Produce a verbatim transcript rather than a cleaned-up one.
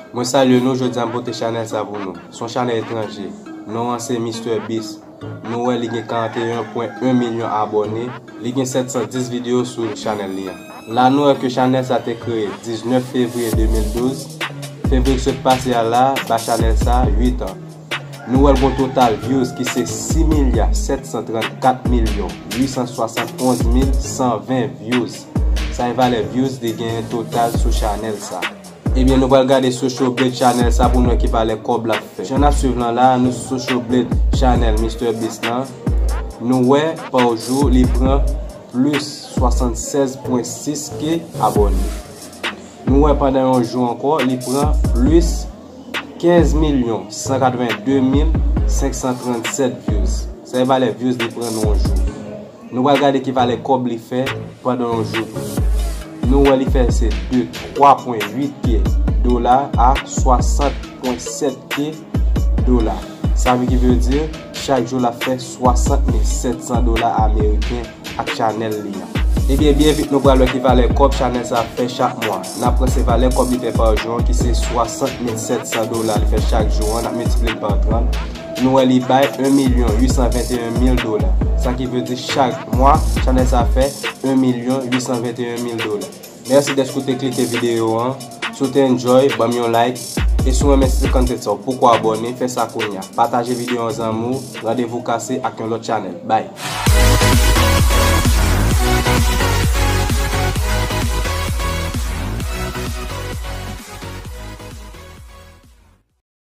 Mwen salye nou, jodi a m pote chanèl sa pou nou. Se yon chanèl etranje. Non an se Mister Beast. Nou wè li gen karannteyen pwen en milyon abòne. Li gen sèt san dis videyo sou chanèl li an. La nou wè ke chanèl sa te kreye diznèf fevriye de mil douz. Fevriye ki sot pase a la, ba chanèl sa uit an. Nou wè l gon total views ki se sis milya sèt san trannkat milyon uit san swasantonz mil san ven views. Sa e valè views li genyen total sou chanèl sa. Ebyen, nou pral gade Social Blade chanèl sa pou nou wè ki valè kòb l ap fè. Jan n ap swiv lan la, nou sou Social Blade chanèl Mister Beast lan. Nou wè, pa jou, li pran plis swasannsèz pwen sis K abòne. Nou wè, pandan yon jou ankò, li pran plis kenz milyon san katreven de mil senk san trannsèt views. Sa e valè views li pran nan yon jou. Nou pral gade ki valè kòb li fè pandan yon jou tou. Nou wè li fè se de twa pwen uit K dola a swasant pwen sèt K dola. Sa vle ki vle di, chak jou l ap fè swasant mil sèt san dola ameriken ak chanèl li an. Ebyen, byen vit nou pral wè ki valè kòb chanèl sa ap fè chak mwa. N ap pran se valè kòb li fè pa jou an ki se swasant mil sèt san dola li fè chak jou an, n ap miltipliye l pa trant. Nou wè li bay en milyon uit san venteyen mil dola. Sa ki vle di chak mwa, chanèl sa fè en milyon uit san venteyen mil dola. Mèsi dèske w te klike videyo an. Si w te enjoy, ban m yon like. E si w renmen ti content sa, w poko abòne, fè sa kounye a. Pataje videyo an zanmi w. Randevou kase ak yon lòt chanèl. Bye!